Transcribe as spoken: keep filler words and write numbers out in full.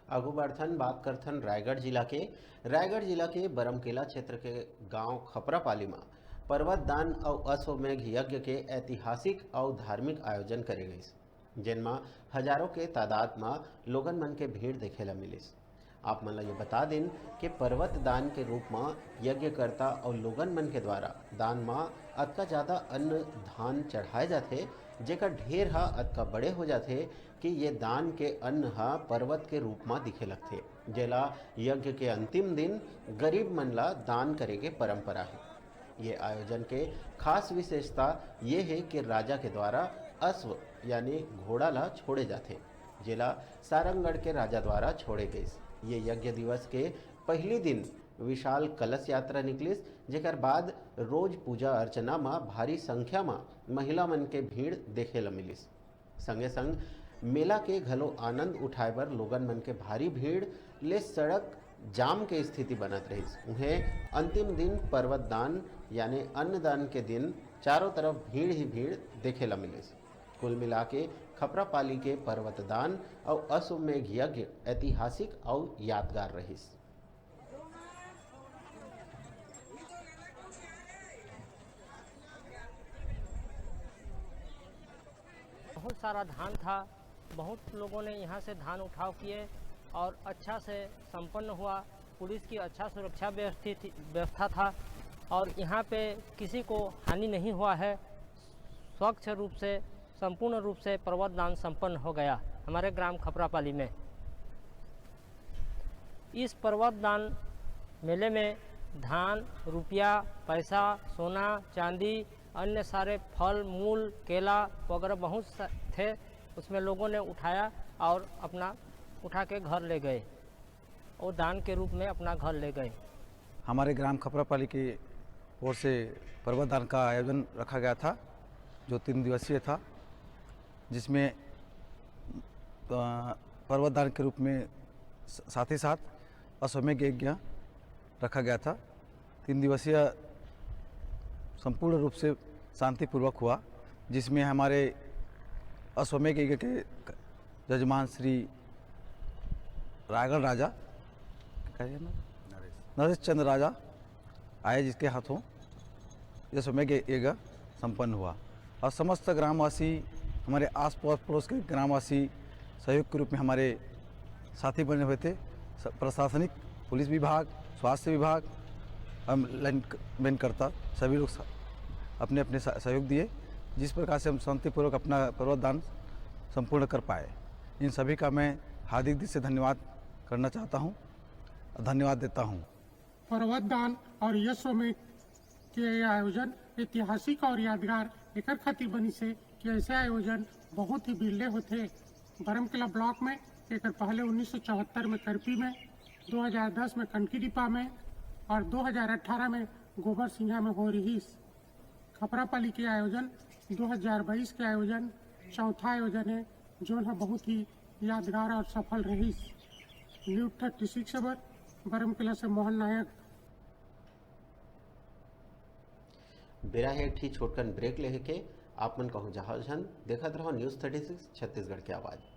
आगू बढ़थन, बात करथन रायगढ़ जिला के। रायगढ़ जिला के बरमकेला क्षेत्र के गांव खपरापाली म पर्वत दान अउ अश्वमेघ यज्ञ के ऐतिहासिक अउ धार्मिक आयोजन करे गइस, जेन म हजारों के तादाद म लोगन मन के भीड़ देखे ल मिलिस। आप मन ल ये बता दिन कि पर्वत दान के रूप म यज्ञकर्ता अउ लोगन मन के द्वारा दान म अतका ज्यादा अन्न धान चढ़ाए जाथे, जेकर ढेर ह अतका बड़े हो जाथे कि ये दान के अन्न ह पर्वत के रूप म दिखे लगथे, जेला यज्ञ के अंतिम दिन गरीब मन ल दान करे के परंपरा हे। ये आयोजन के खास विशेषता ये हे कि राजा के द्वारा अश्व यानी घोड़ा ल छोड़े जाथे, जेला सारंगढ़ के राजा द्वारा छोड़े गइस। ये यज्ञ दिवस के पहली दिन विशाल कलश यात्रा निकलिस, जेकर बाद रोज पूजा अर्चना म भारी संख्या म महिला मन के भीड़ देखे ल मिलिस। संगे संग मेला के घलो आनंद उठाए बर लोगन मन के भारी भीड़ ले सड़क जाम के स्थिति बनत रहिस। उहें, अंतिम दिन पर्वत दान यानी अन्नदान के दिन चारों तरफ भीड़ ही भीड़ देखे ला मिलिस। कुल मिला के खपरापाली के पर्वत दान अउ अश्वमेघ यज्ञ ऐतिहासिक अउ यादगार रहिस। बहुत सारा धान था, बहुत लोगों ने यहाँ से धान उठाव किए और अच्छा से संपन्न हुआ। पुलिस की अच्छा सुरक्षा व्यवस्थित व्यवस्था था और यहाँ पे किसी को हानि नहीं हुआ है। स्वच्छ रूप से, संपूर्ण रूप से पर्वत दान संपन्न हो गया हमारे ग्राम खपरापाली में। इस पर्वत दान मेले में धान, रुपया, पैसा, सोना, चांदी, अन्य सारे फल मूल, केला वगैरह बहुत सा थे, उसमें लोगों ने उठाया और अपना उठा के घर ले गए, वो दान के रूप में अपना घर ले गए। हमारे ग्राम खपरापाली की ओर से पर्वत दान का आयोजन रखा गया था, जो तीन दिवसीय था, जिसमें अ, पर्वत दान के रूप में स- साथ ही साथ अश्वमेघ यज्ञ रखा गया था। तीन दिवसीय संपूर्ण रूप से शांतिपूर्वक हुआ, जिसमें हमारे अश्वमेघ यज्ञ के जजमान श्री रायगढ़ राजा, क्या है ना? नरेश चंद्र राजा आए, जिसके हाथों यह अश्वमेघ यज्ञ संपन्न हुआ और समस्त ग्रामवासी, हमारे आस पड़ोस के ग्रामवासी सहयोग के रूप में हमारे साथी बने हुए थे। स- प्रशासनिक, पुलिस विभाग, स्वास्थ्य विभाग, हम लाइनमैन करता, सभी लोग स- अपने अपने स- सहयोग दिए, जिस प्रकार से हम शांतिपूर्वक अपना पर्वत दान संपूर्ण कर पाए। इन सभी का मैं हार्दिक दिल से धन्यवाद करना चाहता हूँ, धन्यवाद देता हूँ। पर्वत दान और यशोमेघ के ये आयोजन ऐतिहासिक और यादगार एकर खातिर बनिस हे कि ऐसे आयोजन बहुत ही बिरले होथे। बरमकेला ब्लॉक में एकर पहले उन्नीस सौ चौहत्तर में करपी में, दो हज़ार दस में कनकीडीपा में और दो हज़ार अठारह में गोबर सिंहा में हो रहिस। खपरापाली के आयोजन दो हज़ार बाईस के आयोजन चौथा आयोजन हे, जोन ह बहुत ही यादगार और सफल रहिस। न्यूज थर्टी सिक्स बर बरमकेला से मोहन नायक। बेरा हे एक ठी छोटकन ब्रेक लेहे के। आप मन कहूँ जाहल झन, देखत रहो न्यूज थर्टी सिक्स छत्तीसगढ़ के आवाज़।